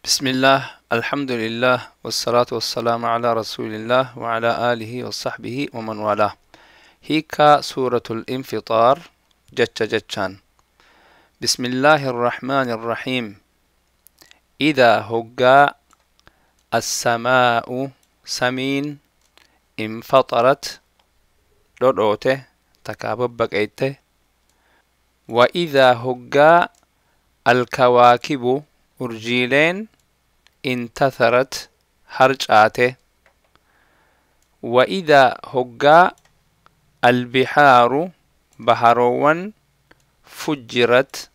بسم الله، الحمد لله، والصلاة والسلام على رسول الله وعلى آله وصحبه ومن والاه. هيكا سورة الانفطار جتش جتشان. بسم الله الرحمن الرحيم. إذا هقا السماء سمين انفطرت دودوته تكاببك ايته، وإذا هقا الكواكب urjiileen انتثرت harcaate، وإذا hoggaa البحار baharoowwan فجرت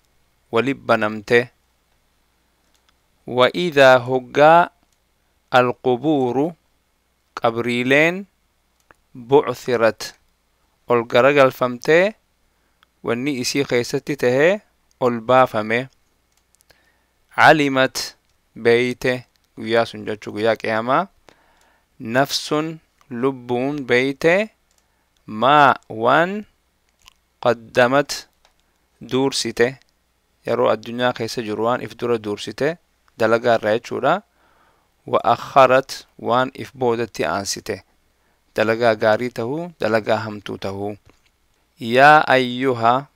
walibbanamte، وإذا hoggaa القبور qabriileen بعثرت ol garagalfamtee wanni isii keessatti tahee ol baafame. علمت beeyte guyyaa sun jechuu guyyaa qiyaamaa، نفس lubbuun beeyte، ما waan قدمت duursite yeroo addunyaa keessa jiru waan if dura duursite dalagaa irraa jechuudha، وأخرت waan if boodatti aansite dalagaa gaarii tahuu dalagaa hamtuu tahuu. يا أيها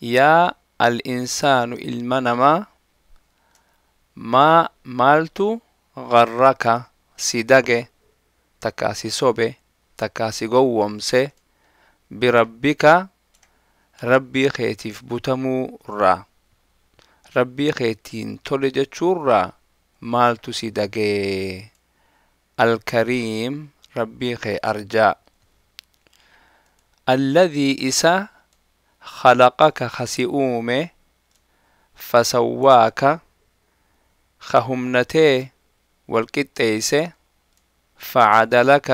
يا الإنسان ilma namaa، ما maaltu غرك si dage takkaa si sobe takkaa si gowwomse، بربك rabbii keetiif butamuu irraa rabbii keetiin tole jechuurraa maaltu si dagee، الكريم rabbii kee arjaa، الذي isa خلقك ka si uume، فسواك ka humnatee wal qixxeeyse، فعدلك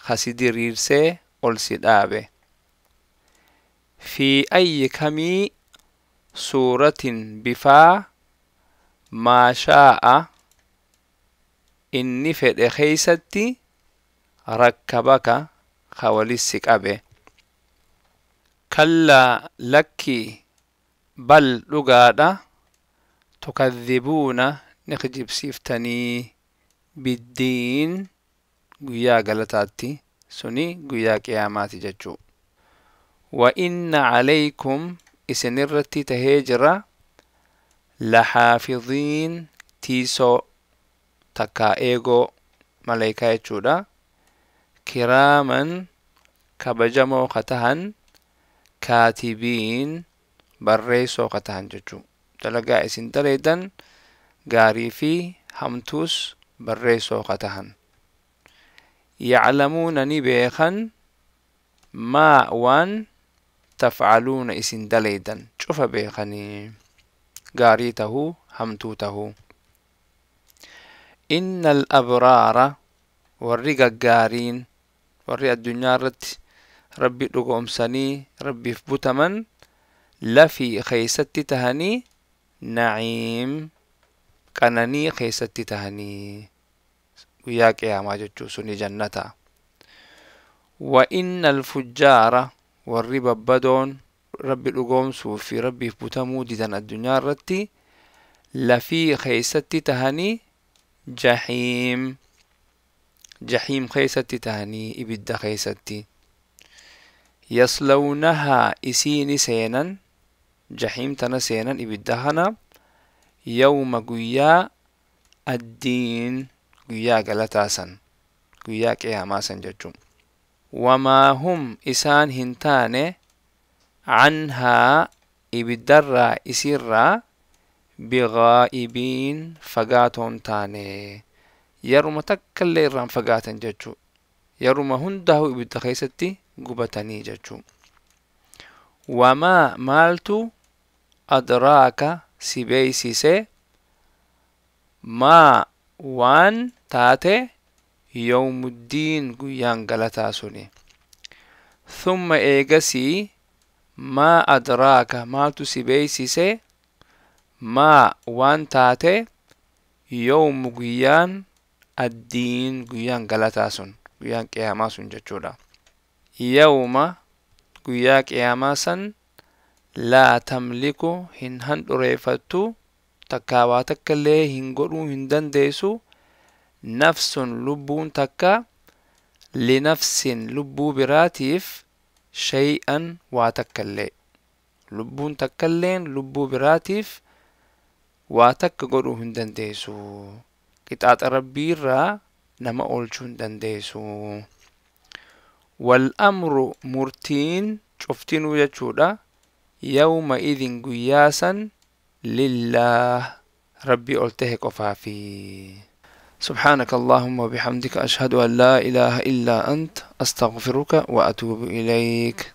ka si diriirsee ol si dhaabe. في أي kamii صورة bifaa ما شاء inni fedhe keeysatti ركبك ka walis si qabe. كلا lakkii بل dhugaadha تكذبون ni kijibsiiftanii بالدين guyyaa galataatti suni guyyaa qiyaamaati jechuu. وإن عليكم isinirratti tahee jira لحافظين tiisoo takkaa eegoo maleykaa jechuudha، كراما kabajamoo ka tahan، كاتبين barreessoo ka tahan jechuu. Dalagaa isin daleeydan gaarii fi hamtuus barreessoo ka tahan. يعلمون ni beekan ما waan تفعلون isin daleeydan cufa beekanii gaarii tahuu hamtuu tahuu. إن الأبرار warri gaggaariin warri addunyaa irratti rabbi dhugoomsanii rabbiif butaman لفي keeysatti tahanii نعيم qananii keessatti tahanii guyyaa qiyaamaa jechuu suni jannata. وإن الفجار warri babbadoon rabbi dhugoomsuu fi rabbiif butamuu didan addunyaa irratti لفي keeysatti tahanii جحيم jahiim keessatti tahanii ibidda keessatti. يصلونها isiini seenan jahiim tana seenan ibidda kana يوم guyyaa الدين guyyaa galataa san guyyaa qiyaamaa san jechuu. وما هم isaan hin taane عنها ibiddarraa isiirraa بغائبين fagaatoon taane yeruma takka illee irraan fagaatan jechuu, yeruma hundaa'u ibidda keessatti gubatanii jechuu. وما maaltu أدراك si beeysise ما waan taate يوم الدين guyyaan galataa suni. ثم eegasii ما أدراك maaltu si beeysise ما waan taate يوم guyyaan الدين guyyaan galataa sun guyyaan qiyaamaa sun jechuudha. يوم guyyaa qiyaamaa san لا تملك hin handhureeffattu. Takkaa waa takka illee hin godhuu hin dandeessu. Nafsun lubbuun takka, linafsin lubbuu biraatiif, shay'an waa takka illee, lubbuun takka illeen lubbuu biraatiif waa takka godhuu hin dandeessu, qixaaxa Rabbii irraa nama oolchuu hin dandeessu. Wal amru murtiin cuftinuu jechuudha, yawma idin guyyaa san, lillaah Rabbii ol tahe qofaafi. سبحانك اللهم وبحمدك، أشهد أن لا إله إلا أنت، أستغفرك وأتوب إليك.